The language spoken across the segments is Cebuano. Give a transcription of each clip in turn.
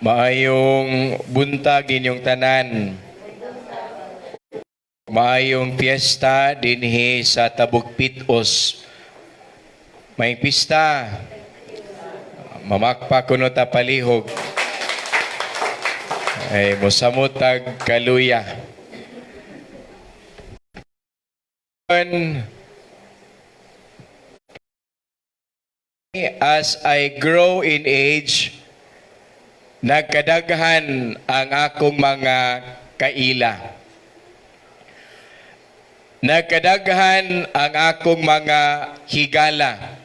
Maayong buntag ninyong tanan. Maayong piyesta dinhi sa Tabuk Pitos. Maayong pista. Mamakpa kuno ta palihog. Ay mosamot tag kaluya. As I grow in age, nagkadaghan ang akong mga kaila. Nagkadaghan ang akong mga higala.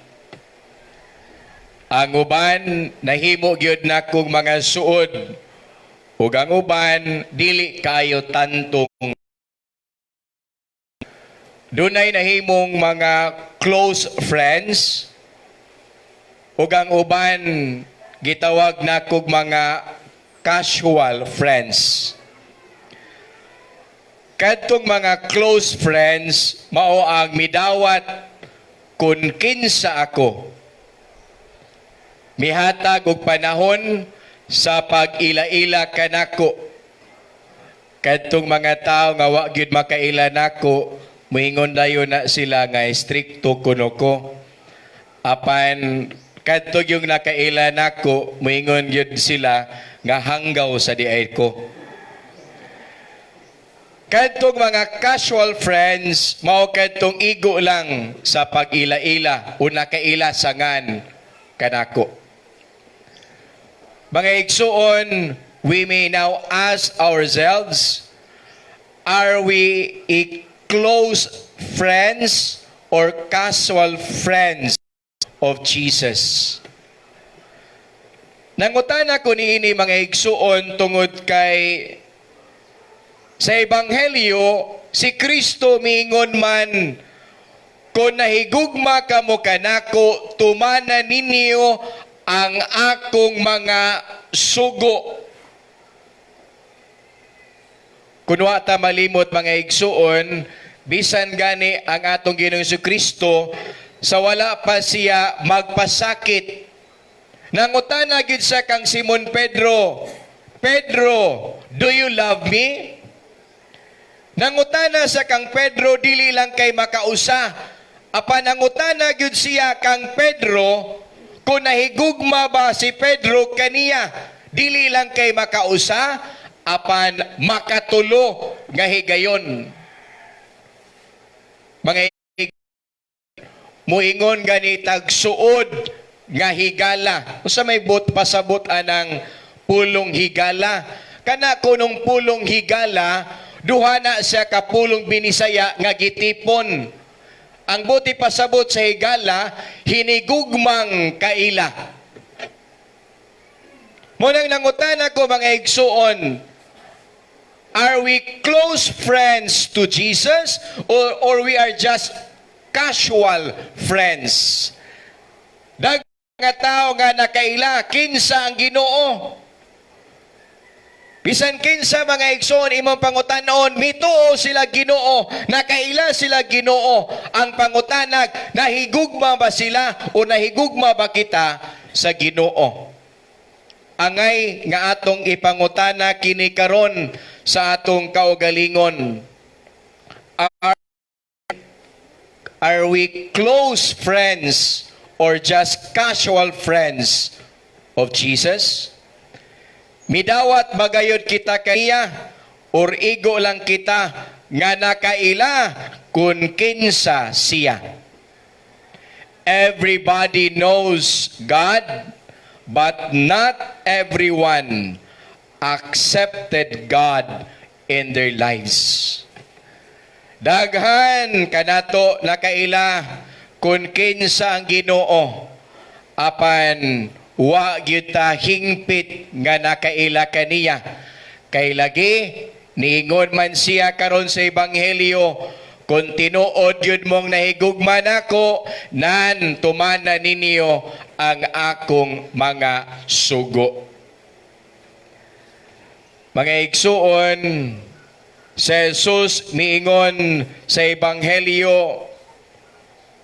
Ang uban nahimo gyud nakong mga suod ug ang uban dili kaayo tantong. Dunay nahimong mga close friends ug ang uban gitawag nakog mga casual friends. Kadtong mga close friends mao ang midawat kun kinsa ako. Mihatag og panahon sa pag-ila-ila kanako. Kadtong mga tao nga wa gyud makaila nako, moingon dayon na sila nga strikto kuno ko. Apan kadto yung nakaila nako, moingon gyud sila nga hanggaw sa diay ko. Kadtong mga casual friends, mao kadtong igo lang sa pag-ila-ila o nakaila sangan kanako. Mga igsuon, we may now ask ourselves, are we a close friends or casual friends of Jesus? Nangutana ko niini, mga igsuon, tungod kay sa Ebanghelyo, si Kristo miingon man, "Kung nahigugma kamo kanako, tumana ninyo ang akong mga sugo." Kun wa ta malimot, mga igsuon, bisan gani ang atong Ginoong Kristo sa wala pa siya magpasakit, nangutana gyud siya kang Simon Pedro, "Pedro, do you love me?" Nangutana sa kang Pedro dili lang kay makausa. Apan nangutana gyud siya kang Pedro kung nahigugma ba si Pedro kaniya. Dili lang kay makausa, apan makatulo nga higayon. Mga muingon gani tag suod nga higala. Usa may but pasabot anang pulong higala? Kana kunong pulong higala, duha na siya ka pulong Binisaya nga gitipon. Ang buot pasabot sa higala, hinigugmang kaila. Munang nangutana ko, mga igsuon, are we close friends to Jesus or we are just casual friends? Dag nga tao nga nakaila kinsa ang Ginoo. Bisan kinsa, mga igsoon, imong pangutanon, mituo sila Ginoo, nakaila sila Ginoo. Ang pangutanag, nahigugma ba sila o nahigugma ba kita sa Ginoo? Angay nga atong ipangutana kini karon sa atong kaugalingon. Are we close friends or just casual friends of Jesus? Midawat bagayod kita kaniya or igo lang kita nga nakaila kung kinsa siya? Everybody knows God, but not everyone accepted God in their lives. Daghan kanato nakaila kung kinsa ang Ginoo, apan wa gyud ta hingpit nga nakaila kaniya. Kay lagi niingon man siya karon sa Ebanghelyo, "Kung tinuod gyud mong nahigugma nako, nan tumana ninyo ang akong mga sugo." Mga igsuon, si Jesus miingon sa Ebanghelyo,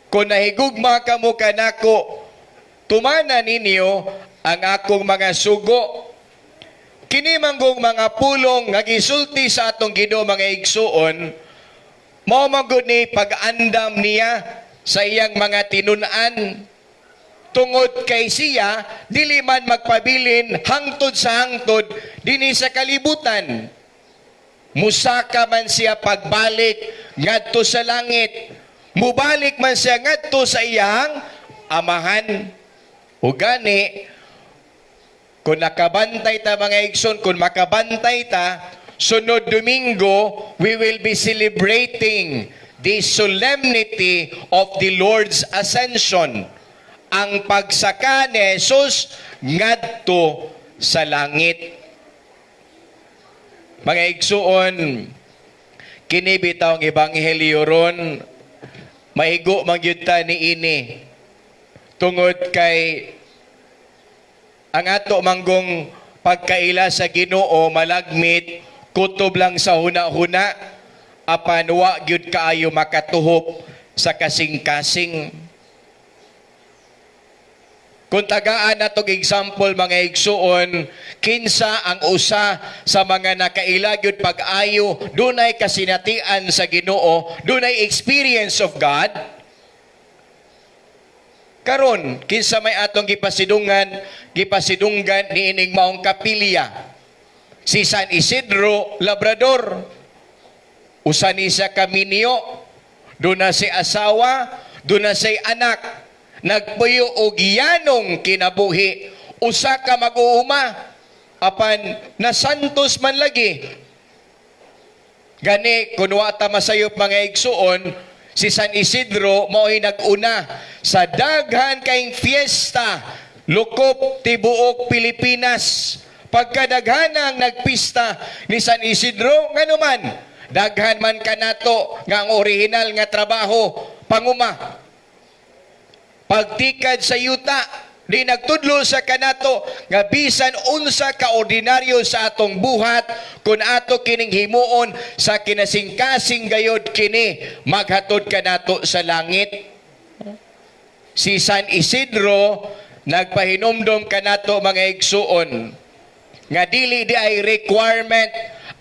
"Kung nahigugma kamo kanako, tumana ninyo ang akong mga sugo." Kini manggong mga pulong nga gisulti sa atong Ginoo, mga igsuon, mao man gud ni pag-andam niya sa iyang mga tinun-an tungod kay siya dili man magpabilin hangtod sa hangtod dinhi sa kalibutan. Musaka man siya pagbalik ngadto sa langit. Mubalik man siya ngadto sa iyang Amahan. O gani, kung nakabantay ta, mga igsoon, kung makabantay ta, sunod Domingo, we will be celebrating the solemnity of the Lord's Ascension. Ang pagsaka ni Jesus ngadto sa langit. Mga igsuon, kini bitaw ang ebanghelyo ron, maigo man gyud ta niini. Tungod kay ang ato manggong pagkaila sa Ginoo malagmit kutob lang sa huna-huna, apan wa gyud kaayo makatuhop sa kasing-kasing. Kung tagaan natog example, mga igsuon, kinsa ang usa sa mga nakaila gyud pag-ayo, dunay kasinatian sa Ginoo, dunay experience of God? Karon, kinsa may atong gipasidunggan niining maong kapilya? Si San Isidro Labrador. Usa ni siya ka minyo. Duna siya'y asawa, duna siya'y anak. Nagpuyo og yanong kinabuhi. Usa ka mag-uuma, apan nasantos man lagi. Gani, kung wa ta masayop, mga igsuon, si San Isidro mao'y nag-una sa daghan kayong fiesta lukop tibuok Pilipinas. Pagkadaghanang nagpista ni San Isidro, ngano man, daghan man kanato nga ang orihinal nga trabaho panguma, pagtikad sa yuta. Di nagtudlo sa kanato nga bisan unsa ka ordinaryo sa atong buhat, kung ato kining himuon sa kinasingkasing gayod, kini maghatod kanato sa langit. Si San Isidro nagpahinumdom kanato, mga igsuon, nga dili di ay requirement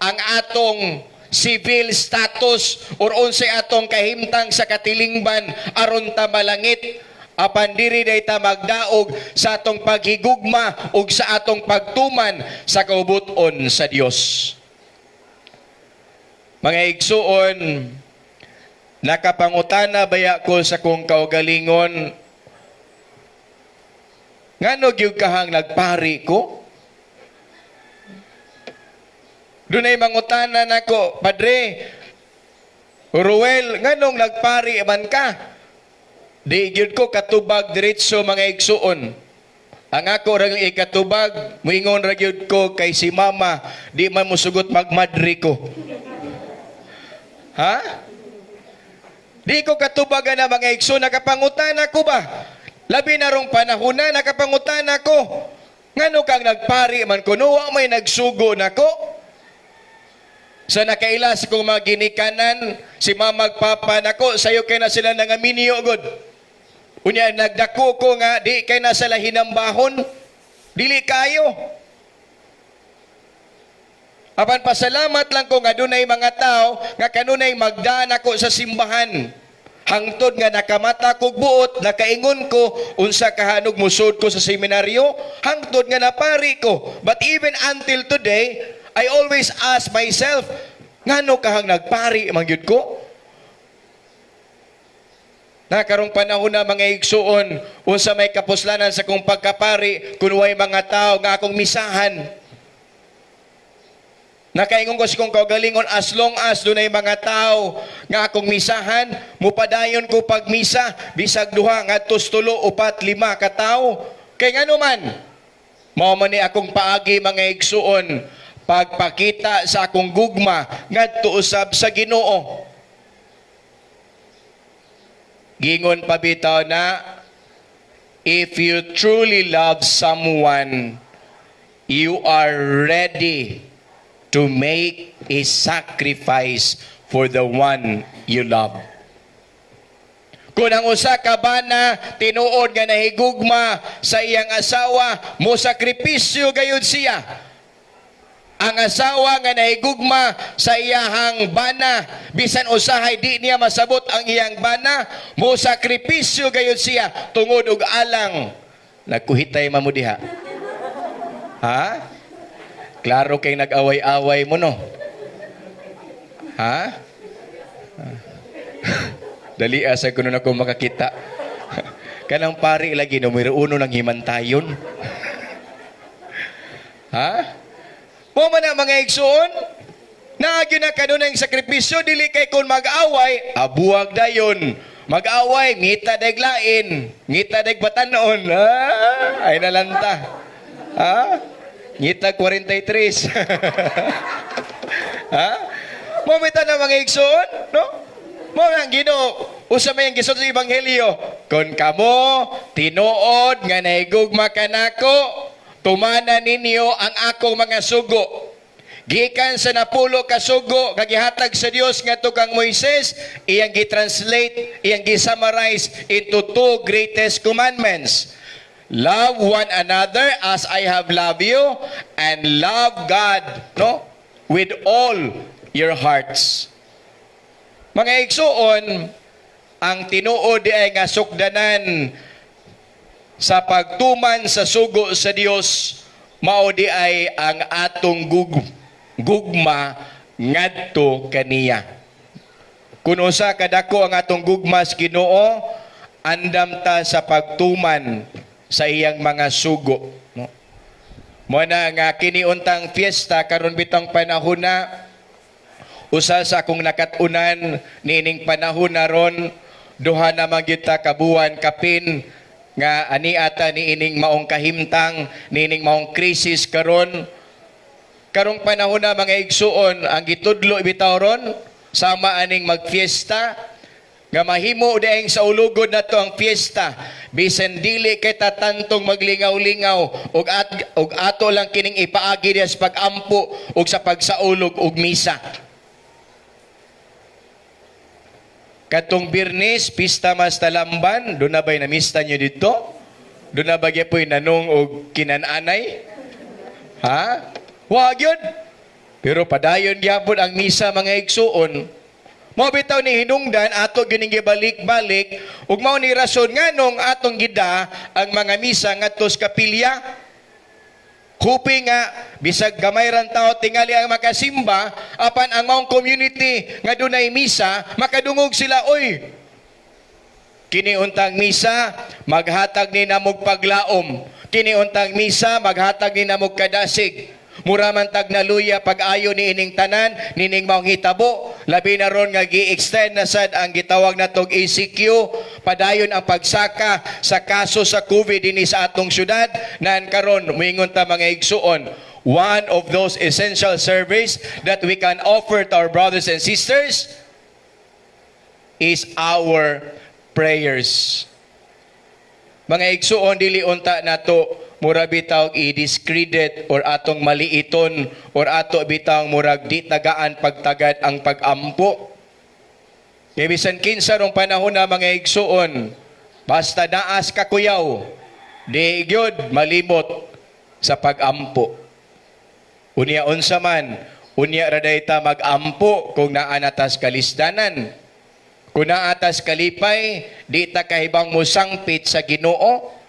ang atong civil status or unsay atong kahimtang sa katilingban aron ta malangit, apan diri day ta magdaog sa atong paghigugma ug sa atong pagtuman sa kaubuton sa Dios. Mga igsuon, nakapangutana baya ko sa kong kaugalingon, ngano gyud kahang nagpari ko? Dunay mangutana nako, "Padre Ruel, nganong nagpari man ka?" Di gyud ko katubag diretso, mga igsuon. Ang ako ra yung ikatubag, muingon ra gyud ko kay si mama di man musugot magmadri ko. Ha? Di ko katubagan na, mga igsoon, nakapangutana ko ba? Labi na rong panahon na nakapangutana ko. Ngano kang nagpari man kuno, wa may nagsugo nako? Sa nakaila sa kong mga ginikanan, si mamag papa nako, sayo kay na sila nangaminyo god. Unya nagdako ko nga di kay na sila hinambahon. Dili kayo. Apan pasalamat lang ko nga dunay mga tao nga kanunay magdaan ako sa simbahan. Hangtod nga nakamata kog buot, nakaingon ko, unsa kahanog musud ko sa seminaryo, hangtod nga napari ko. But even until today, I always ask myself, ngano kahang nagpari man gyud ko? Na karong panahon na, mga igsuon, unsa may kapuslanan sa kong pagkapari kung way mga tao nga akong misahan? Nakaingon ko sa kong kaugalingon, as long as dunay mga tao nga akong misahan, mupadayon ko pagmisa, bisag duha ngadto tulo, upat, lima ka tawo. Kay ngano man, mao man ni akong paagi, mga igsuon, pagpakita sa akong gugma ngadto usab sa Ginoo. Gingon pa bitaw na, if you truly love someone, you are ready to make a sacrifice for the one you love. Kung ang usa ka bana tinuod nga nahigugma sa iyang asawa, mo sakripisyo gayud siya. Ang asawa nga nahigugma sa iyahang bana, bisan usahay di niya masabot ang iyang bana, mo sakripisyo gayud siya tungod og alang. Nagkuhitay man mo diha. Ha? Klaro kay nag-away-away mo, no? Ha? Dali asa kuno na ko makakita. Kanang pari lagi numero uno ng himantayon. Ha? Mo man na, mga igsuon, naagi na kanunay sakripisyo, dili kay kung mag-away, abuag dayon. Mag-away, ngita dag lain, ngita dag batanon. Ha? Ay nalanta. Ha? Ngita 43. Ha? Mo bitaw na, mga igsuon, no? Mo ang Ginoo, usa may ang gisulti sa Ebanghelyo, "Kung kamo tinuod nga nahigugma kanako, tumana ninyo ang akong mga sugo." Gikan sa 10 ka sugo nga gihatag sa Dios ngadto kang Moises, iyang gi-translate, iyang gi-summarize into two greatest commandments. Love one another as I have loved you and love God, no? With all your hearts. Mga igsuon, ang tinuod di ay nga sukdanan sa pagtuman sa sugo sa Dios mao di ay ang atong gugma ngadto kaniya. Kung usa kadako ang atong gugma sa Ginoo, andam ta sa pagtuman sa iyang mga sugo, no? Mo na nga kini untang fiesta karon bitang panahon na, usa sa akong nakat-unan niining panahon na ron, 2 na man gyud ta ka buwan kapin nga ani ata niining maong kahimtang, niining maong krisis karon. Karong panahon na, mga igsuon, ang gitudlo bitaw ron sama aning magfiesta nga mahimo daing sa ulugod nato ang fiesta bisan dili kay tatantong maglingaw-lingaw ug at ug ato lang kining ipaagi diha sa pagampo ug sa pagsaulog og misa. Katong Biyernes, pista mas Talamban, doon na ba'y namista nyo dito? Doon na ba gyapoy nanong og kinananay? Ha? Wa gyud. Pero padayon gyapon ang misa, mga igsuon. Mao bitaw ni hinungdan ato gining gibalik-balik ug mao ni rason nganong atong gida ang mga misa ngadto sa kapilya. Hupi nga bisag gamay ran tao tingali ang makasimba, apan ang maong community nga dunay misa makadungog sila, "Oy, kini untang misa maghatag ni namog paglaom, kini untang misa maghatag ni namog kadasig." Mura man tag naluya pag-ayo ni ining tanan nining maong hitabo, labi na ron nga gi-extend na sad ang gitawag natog ECQ, padayon ang pagsaka sa kaso sa COVID dinhi sa atong syudad. Nan karon moingon ta, mga igsuon, one of those essential service that we can offer to our brothers and sisters is our prayers. Mga igsuon, dili unta nato mura bitaw i-discredit or atong maliiton or ato bitaw murag di tagaan pagtagad ang pagampo. Kay bisan kinsa rong panahon na, mga igsuon, basta naas kakuyaw, di gyud malimot sa pagampo. Unya unsa man, unya ra day ta magampo kung naa na tas kalisdanan. Kung naa tas kalipay, di ta kahibang musangpit sa Ginoo.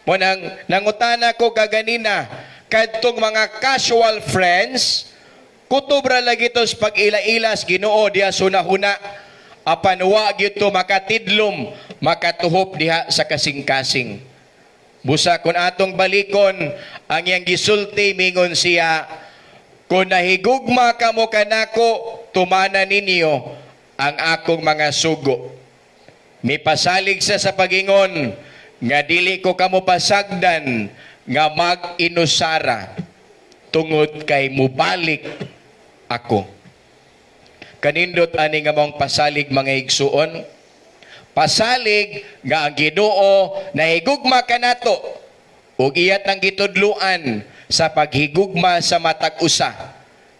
Mo nang nangutana ko kaganina, kadtong mga casual friends, kutob ra lagi to sa pag-ila-ilas Ginoo diha sunahuna. Apan wa gyud to makatidlom, makatuhop diha sa kasing-kasing. Busa kung atong balikon ang iyang gisulti, mingon siya, "Kung nahigugma kamo kanako, tumana ninyo ang akong mga sugo." Mipasalig sa pagingon nga dili ko kamo pasagdan nga mag-inusara tungod kay mubalik ako. Kanindot ani nga mong pasalig, mga igsuon. Pasalig nga ang Ginoo nahigugma kanato ug iyat ang gitudluan sa paghigugma sa matag usa.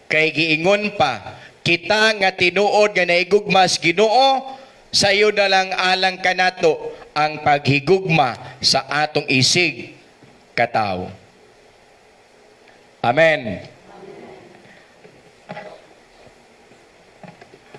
Kay giingon pa, kita nga tinuod nga nahigugma sa Ginoo, sayo na lang alang kanato ang paghigugma sa atong isig katawo. Amen.